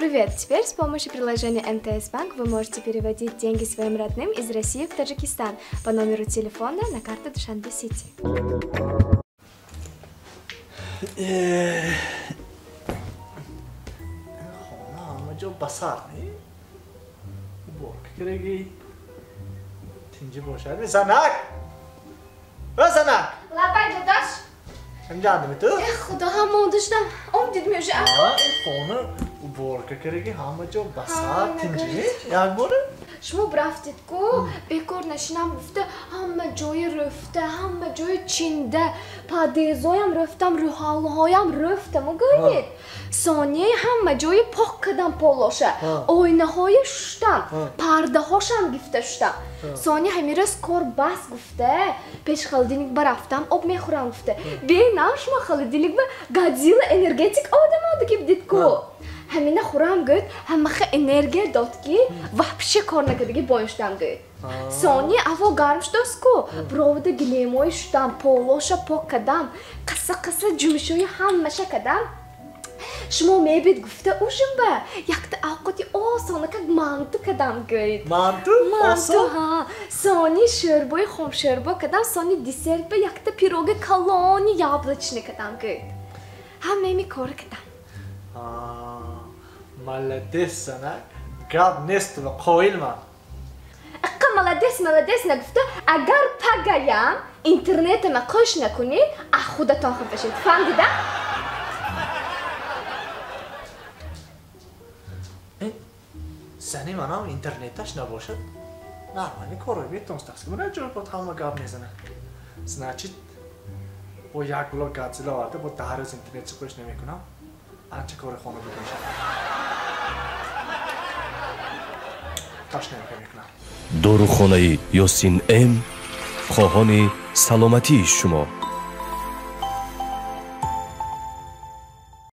Привет! Теперь с помощью приложения МТС Банк вы можете переводить деньги своим родным из России в Таджикистан по номеру телефона на карту Душанбе Сити. Хона ҳама ҷо басар не? Уборка кераги. Тинҷи бошад. Занак! О, занак! Лабай, додаш! Ҳамҷандами ту? Э, худо, ҳам монда шудам. Омдидми уже? Хона уборка кераги, ҳама ҷо басар, тинҷи. Як бора? Шумо рафтед ку, бекор нашинам гуфта, ҳама ҷои рӯфта, ҳама ҷои чинда, подъездоям рӯфтам, рӯҳаллаҳоям рӯфтаму гӯед. Сонияи ҳама ҷои пок кардам полоша, оинаҳоя шуштам, пардаҳошам гифта шуштам. Сония ҳамин рӯз кор бас гуфта, пеш холодильник ба рафтам, об мехӯрам гуфта. Бенам шумо холодильник ба Годзилла энергетик одамода ки бидид ку. Ҳамина хӯрам гӯяд, ҳамаха энергия дод ки вообще кор накардаги боин шудам гӯяд. Сония аво гарм шудааст ку, бировода гилемои шудам, полоша пок кардам, қасса қасса ҷумшои ҳамаша кардам. Шумо мебид гуфта ужин ба якта авқоти осона как манту кардам гӯяд. Манту? Манту, ҳа. Сони шӯрбои хомшӯрбо кардам, сони десерт ба якта пироги калони яблочный кардам гӯяд. Ҳамаи кора кардам. Молодец, занак. Гап нест ва қоил ман. Аққа молодец, молодец нагуфта, агар пагаям интернетама қӯш накунед, а худатон хафа шед. Фаҳмдида? Зани манам интернеташ набошад, нормально корро метонстаст. Мана ҷой бод ҳама гап мезанад. Значит, бо як блок Годзилла оварда, бо 10 рӯз интернетшо қӯш намекунам. Анча кори хона буд мешавад. Тош намекунам. Дорухонаи Ёсин М хоҳони саломатии шумо.